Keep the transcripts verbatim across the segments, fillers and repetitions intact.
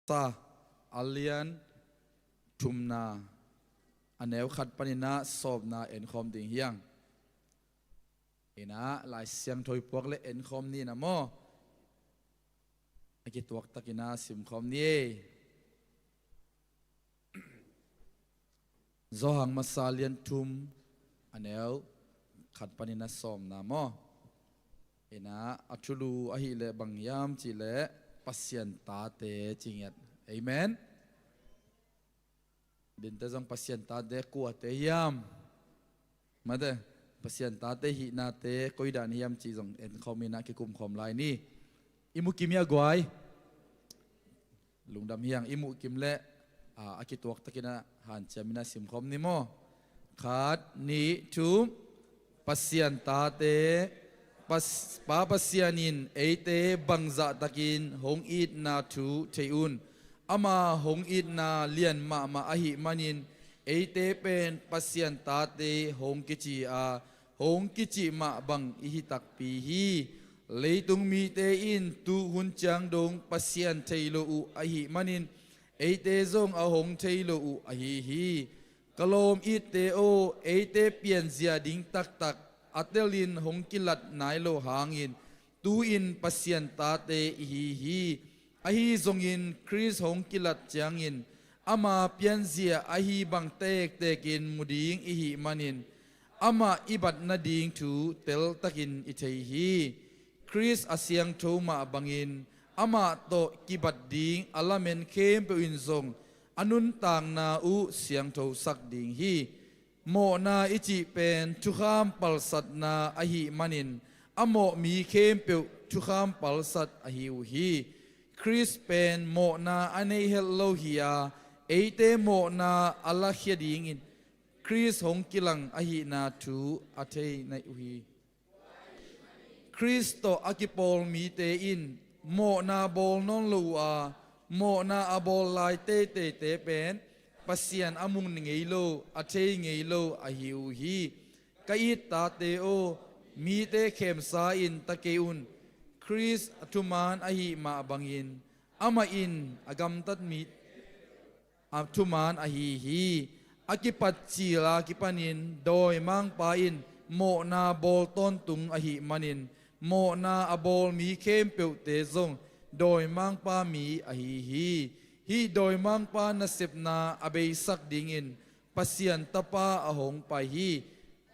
Masa a lian thumna, a neu khat panin ah sawmna enkhawm ding hi hang. Inah Lai Siangtho i puak le enkhawm ni na maw? A kituak takin ah simkhawm ni ei. Johan Masa lian thum, a neu khat panin ah sawmna maw? Inah a thulu ahih leh bang hiam cih leh Pasian tate ci ngiat. Amen. Dinte zong Pasian tate kuate hiam? Mate, Pasian tate hihnate koidan hiam cih zong enkhawm inah kikumkhawm lai ni. I mukim hi a guai. Lungdam hi hang, i mukim le, a, a kituak takin ah hanciam inah simkhawm ni maw? Khat, nih, thum. Pasian tate, Pas-, Pa Pasian in eite bangzah takin hong itna thu thei un. Ama hong itna lian mahmah ahih manin eite pen Pasian tate hong kici a, hong kicih mah bang i hi takpi hi. Leitung mite in tu hun ciang dong Pasian thei lo uh ahih manin eite zong a hong thei lo uh ahi hi. Ka lawm itte aw, eite pianzia ding taktak a telin hong kilat nai lo hangin tu-in Pasian tate i hi hi. Ahi zongin Khrist hong kilat ciangin ama pianzia ahi bang tektekin mu ding i hih manin amah i bat nading thu teltakin i thei hi. Khrist a siangtho mah bangin amah tawh kibat ding a lamen khempeuh in zong a nuntakna uh siangthosak ding hi. Mawhna i cih pen thukham palsatna ahih manin a mawh mi khempeuh thukham palsat ahi uh hi. Khrist pen mawhna a nei het lo hi a, eite mawhna a lakhia dingin Khrist hong kilang ahihna thu a thei naih uh hi. Khrist tawh a kipawl mite in mawhna bawl nawn lo uh a, mawhna a bawl lai teiteite pen Pasian a mu ngei lo, a thei ngei lo ahi uh hi. Ka it tate aw, mite khemsa-in ta kei un. Khrist a thuman ahih mah bangin amah in a gamtat mi a thuman ahi hi. A kipat cil a kipanin dawimangpa in mawhna bawl tawntung ahih manin mawhna a bawl mi khempeuhte zong dawimangpa mi ahi hi. Hih dawimangpa nasepna a beisak dingin Pasian Tapa a hong pai hi.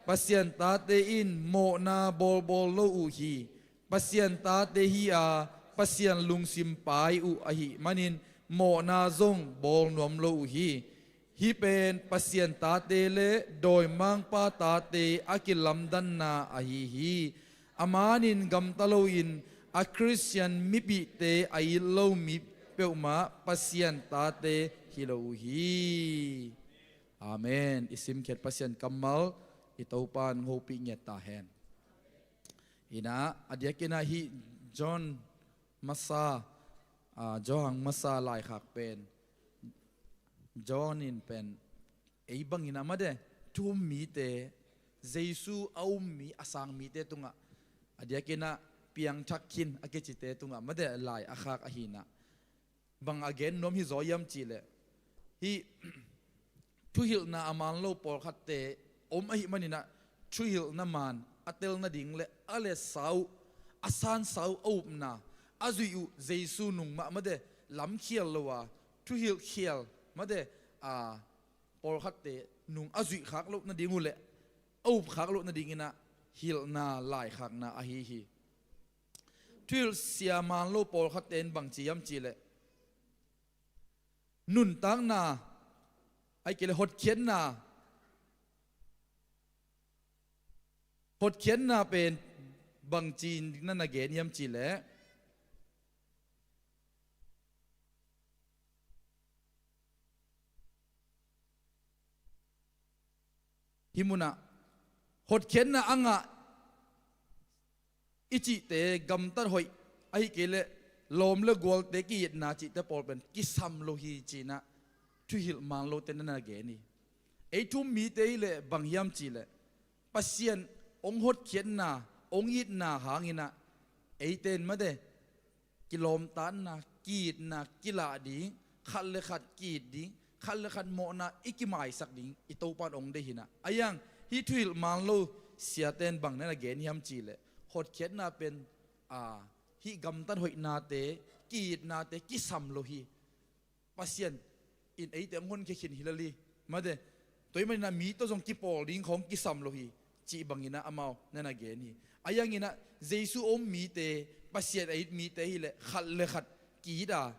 Pasian tate in mawhna bawlbawl lo uh hi. Pasian tate hi a, Pasian lungsim pai uh ahih manin mawhna zong bawl nuam lo uh hi. Hih pen Pasian tate le dawimangpa tate a kilamdanna ahi hi. A manin gamta loin a Khristian mipihte a it lo mi peuhmah Pasian tate hi lo uh hi. Amen. I simkhiat Pasian kammal i Topa in hong hopih ngiat ta hen. Inah a diakin ah hih John Masa, ah, Johan Masa laikhak pen, John in pen ei bangin ah mate, thu um mite, Jesu a um mi, a sang mite tungah, a diakin ah piangthak khin a kicite tungah mate lai a khak ahi inah bang a gen nuam hi zaw hiam cih leh, hih thuhilhna a man lo pawlkhatte om ahih manin ah thuhilhna man a tel nading le a lehsa uh, a sansa uh, a upna, a zuih uh Jesu nung mah mate, lamkhial lo a, thuhilhkhial mate, a, pawlkhatte nung a zuih khak loh nading uh le a up khak loh nadingin ah hilhna laikhakna ahi hi. Thuhilh sia man lo pawlkhatte in bangci hiam cih leh, nuntakna, ahih kei leh hotkhiatna, hotkhiatna pen bangci in na na gen hiam cih leh, hih munah hotkhiatna a ngah i cihte, gamtat hoih, ahih kei leh lawm le gualte ki-itna cihte pawl pen kisam lo hi ci-in ah thuhilh man lote na na gen hi. Ei thu um mite hi leh bang hiam cih leh Pasian hong hotkhiatna, hong itna hangin ah eite in mate kilawmtatna, ki-itna kilah ding, khat le khat ki-it ding, khat le khat mawhna i kimaisak ding i Topa in hong deih hi-in ah. A iang hih thuhilh man lo siate in bang na na gen hiam cih leh, hotkhiatna pen, a, hih gamtat hoihnate, ki-itnate kisam lo hi. Pasian in eite hong honkhia khin hi lel hi. Mate, tua ahih manin ah mi tawh zong kipawl ding khawng kisam lo hi, cih bangin ah amau na na gen hi. A iang in ah Jesu a um mite, Pasian a it mite hi leh khat le khat ki-it a,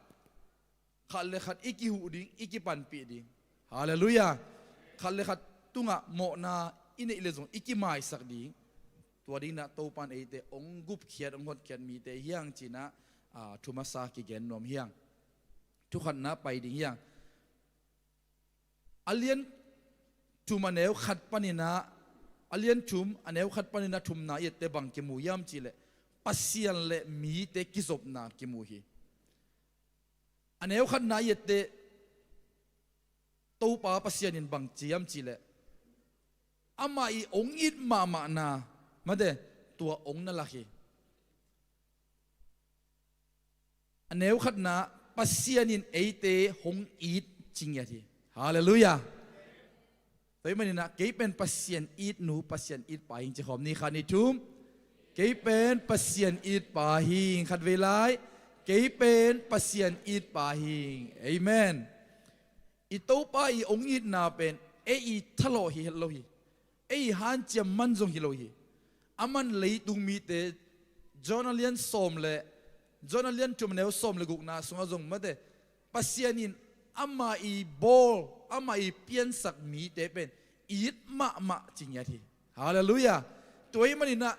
khat le khat i kihuh ding, i kipanpih ding. Halleluiah. Khat le khat tungah mawhna i neih leh zong i kimaisak ding. Tua dingin ah Topa in eite hong gupkhiat, hong hotkhiat mite hi hang ci-in ah, a, thu masa kigen nuam hi hang. Thu khatna pai ding hi hang. A lian thum a neu khat panin ah, a lian thum a neu khat panin ah thumna i et teh bang kimu hiam cih leh, Pasian le mite kizopna kimu hi. A neu khatna i et teh Topa Pasian in bang ci hiam cih leh, amah i hong it mahmahna, mate, tua hong na lak hi. A neu khatna, Pasian in eite hong it ci ngiat hi. Halleluiah. Tua ahih manin ah kei pen Pasian it nu, Pasian it pa hi ing ci khawm ni. Khat, nih, thum. Kei pen Pasian it pa hi ing. Khatvei lai. Kei pen Pasian it pa hi ing. Amen. I Topa i hong itna pen ei i thalawh hi het lo hi. Ei i hanciam man zong hi lo hi. Aman leitung mite, John a lian sawm le, John a lian thum a neu sawm le gukna sungah zong, mate, Pasian in ama i bawl, ama i piansak mite pen it mahmah ci ngiat hi. Halleluiah. Tua ahih manin ah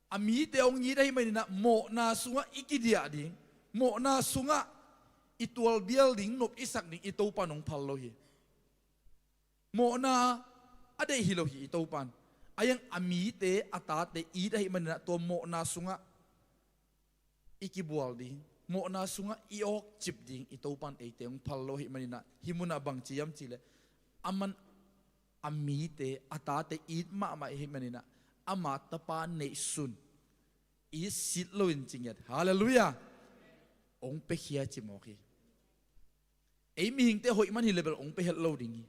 a mite hong it ahih manin ah mawhna sungah i kidiah ding, mawhna sungah i tualbial ding, nop i sak ding i Topa in hong phal lo hi. Mawhna a deih hi lo hi i Topa in. A iang a mite, a tate it ahih manin ah tua mawhna sungah i kibual ding, mawhna sungah i awkcip ding i Topa in eite hong phal lo ahih manin ah, hih munah bang ci hiam cih leh, aman a mite, a tate it mahmah ahih manin ah, ama tapa neihsun itsit loin ci ngiat. Halleluiah. Hong piakhia ci mawk hi. Ei mihingte hoih man hi leh bel hong pia het lo ding hi.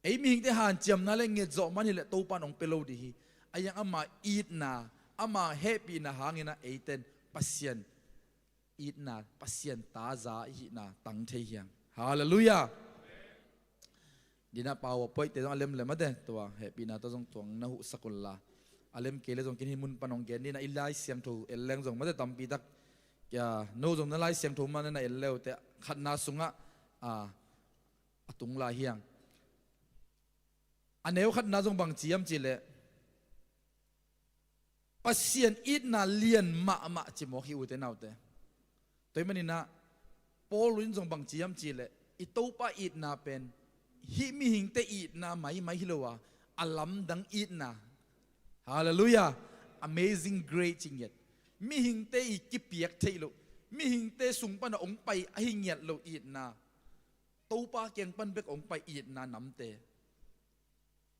Ei mihingte hanciamna le ngetzawh man hi leh Topa in hong pia lo ding hi. A iang ama itna, ama hehpihna hangin ah eite in Pasian itna, Pasian taza i hihna tang thei hi hang. Halleluiah. Dina power point te zong a lem lem a te, tua hehpihna tawh zong tuang na huhsak un la. A lem kei leh zong ken hih mun pan hong gen dina, i Lai Siangtho el leng zong mate tampi tak, kia, no zong na Lai Siangtho mah na na el le uh teh, khatna sungah, a, a tung lai hi hang. A neu khatna zong bang ci hiam cih leh, Pasian itna lian mahmah ci mawk hi, ute naute. Tua ahih manin ah Paul in zong bang ci hiam cih leh, i Topa itna pen hih mihingte itna maimai hi lo a, a lamdang itna. Halleluiah. Amazing grace ci ngiat. Mihingte i kipiak theih loh, mihingte sung pan a hong pai ahi ngiat lo itna, Topa kiang pan bek hong pai itna namte.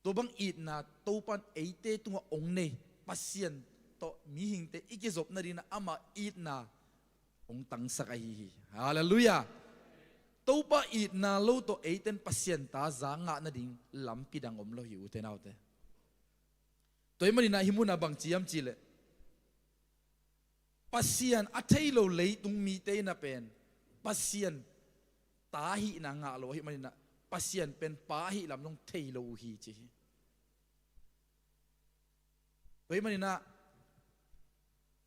Tua bang itna Topa in eite tungah hong nei, Pasian tawh mihingte i kizop nadingin ah ama itna hong tangsak ahi hi. Halleluiah. Topa itna lo tawh eite in Pasian taza ngah nading lampi dang om lo hi, ute naute. Tua ahih manin ah hih munah bang ci hiam cih leh, Pasian a thei lo leitung mite in ah pen Pasian ta hihna ngah lo ahih manin ah, Pasian pen Pa ahih lam zong thei lo uh hi ci hi. Tua ahih manin ah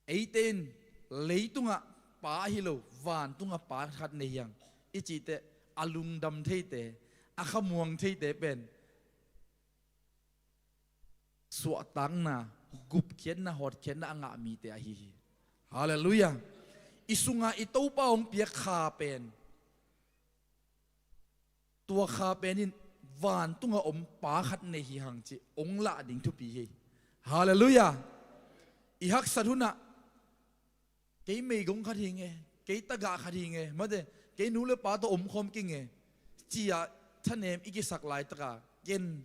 eite in leitungah Pa ahi lo, vantungah Pa khat nei hi hang i cih teh, a lungdam theite, a khamuang theite pen suahtakna, gupkhiatna, hotkhiatna a ngah mite ahi hi. Halleluiah. I sungah i Topa hong piak kha pen, tua kha pen in vantungah om Pa khat nei hi hang cih hong lah ding thupi hi. Halleluiah. I haksat hunah, kei meigong khat hi nge, kei tagah khat hi nge, mate, kei nu le pa tawh omkhawm kei nge, ci-a thanem i kisak laitaka, ken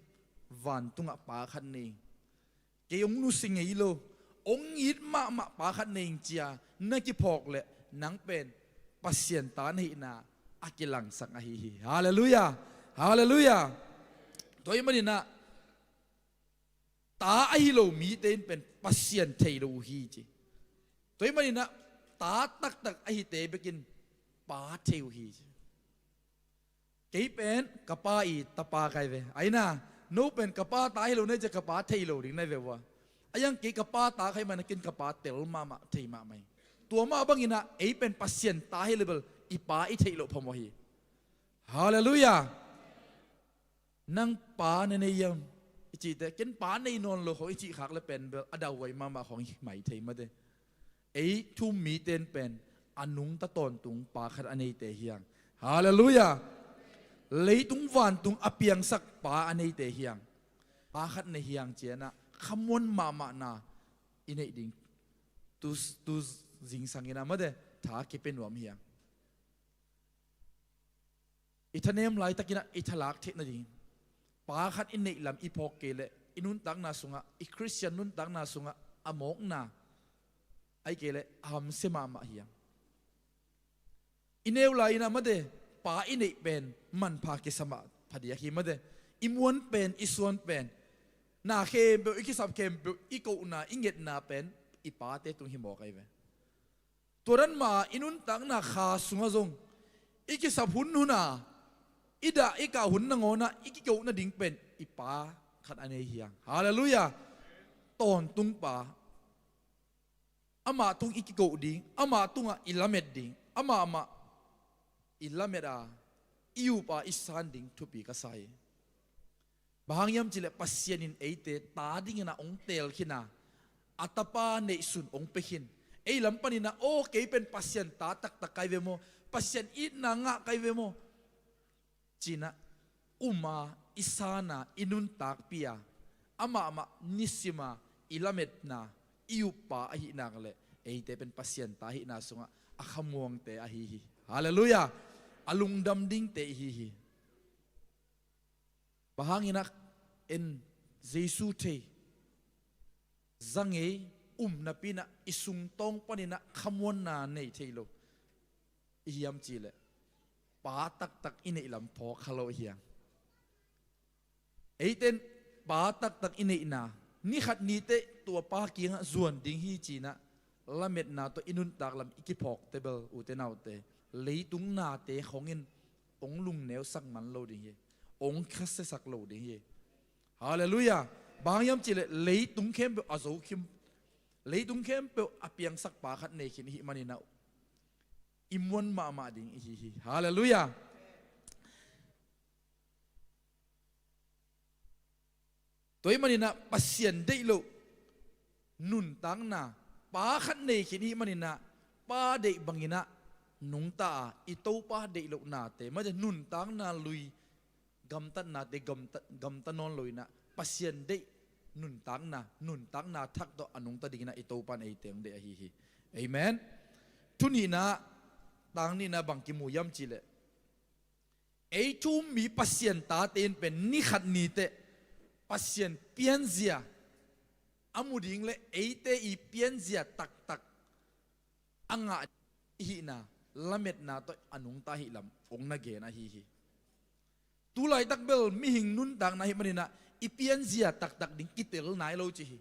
vantungah Pa khat nei ing, kei hong nusia ngei lo, hong it mahmah Pa khat nei ing ci-a na kiphawk leh, Nang pen Pasian ta na hihna a kilangsak ahi hi. Halleluiah. Halleluiah. Tua ahih maninah ta ahi lo mite in pen Pasian thei lo uh hi ci. Tua ahih maninah ta taktak ahite bekin Pa thei uh hi ci. Kei pen ka Pa i tapa ka hi ve. Aina, no pen ka Pa ta hi lo na hi cia ka Pa thei lo ding na hi ve ua. A iang kei ka Pa ta ka hih manin ka Pa tel mahmah, thei mahmah hi. Tua mah banginah ei pen Pasian ta hi lo bel i Pa i theih loh phamawh hi. Halleluiah. Nang pa na nei hiam i cihte, ken pa nei nawn lo khong i cih khak le pen bel a dauhuai mahmah khong hi mai thei mate. Ei thu-um mite in pen a nungta tawntung pa khat a neite hi hang. Halleluiah. Leitung vantung a piangsak pa a neite hi hang. Pa khat nei hi hang cianah khamuan mahmahna i neih ding. Tu, tu zingsang inah mate tha kipia nuam hi hang. I thanem laitakinah i thalak theih nading pa khat i neih lam i phawk kei leh i nuntakna sungah, i Khristian nuntakna sungah a mawkna, ahih kei leh a hamsia mahmah hi hang. I neu lai-inah mate pa i neih pen manpha kisa mah phadiak hi mate. I muan pen, i suan pen, na khempeuh, i kisap khempeuh, i kohna, i ngetna pen i pate tung hi mawk ahi ve. Tua dan mah i nuntakna kha sungah zong i kisap hunhun a, i dah i kah hun nangawnah i kikoh nading pen i pa khat a nei hi hang. Halleluiah. Tawntung pa. Amah tung i kikoh ding, amah tungah i lamet ding, amah mah i lamet a, i up a, i san ding thupi ka sa hi. Bang hang hiam cihleh Pasian in eite ta dinginah hong teel khin a, a tapa neihsun hong pia khin. Ei lam paninah aw kei pen Pasian ta taktak ka hi ve maw, Pasian itna ngah ka hi ve maw cinah um a, i san a, i nuntakpih a, amah mah nisim a i lametna, i uppa ahih nak leh eite pen Pasian ta ahihna sungah a khamuangte ahi hi. Halleluiah. A lungdam dingte ihi hi. Bang hanginah en Jesu thei, za ngei, um napi inah i sungtawng paninah khamuanna nei thei lo i hiam cihleh pa taktak i neih lam phawk kha lo i hi hang. Eite in pa taktak i neihna, ni khat ni teh tua pa kiangah zuan ding hi cinah lametna tawh i nuntak lam i kiphawkte bel, ute naute, leitung nate khongin hong lungneusak man lo ding hi. Hong khasiasak lo ding hi. Halleluiah. Bang hang hiam cihleh leitung khempeuh a zokhim, leitung khempeuh a piangsak pa khat nei khin i hih maninah i muan mahmah ding ihi hi. Halleluiah. Tua ahih maninah Pasian deih loh nuntakna, pa khat nei khin i hih maninah pa deih banginah nungta a, i Topa deih loh nate, mate, nuntakna lui gamtatnate gamta, gamta nawn lo inah Pasian deih nuntakna, nuntakna thak tawh a nungta dinginah i Topa in eite hong deih ahi hi. Amen. Thu nihna, tang nihna bang kimu hiam cihleh ei thu-um mi Pasian tate in pen ni khat ni teh Pasian pianzia a mu ding le eite i pianzia taktak a ngah i hihna, lametna tawh a nungta ahih lam hong na gen ahi hi. Tu laitak bel mihing nuntakna ahih maninah i pianzia taktak ding kitel nai lo ci hi.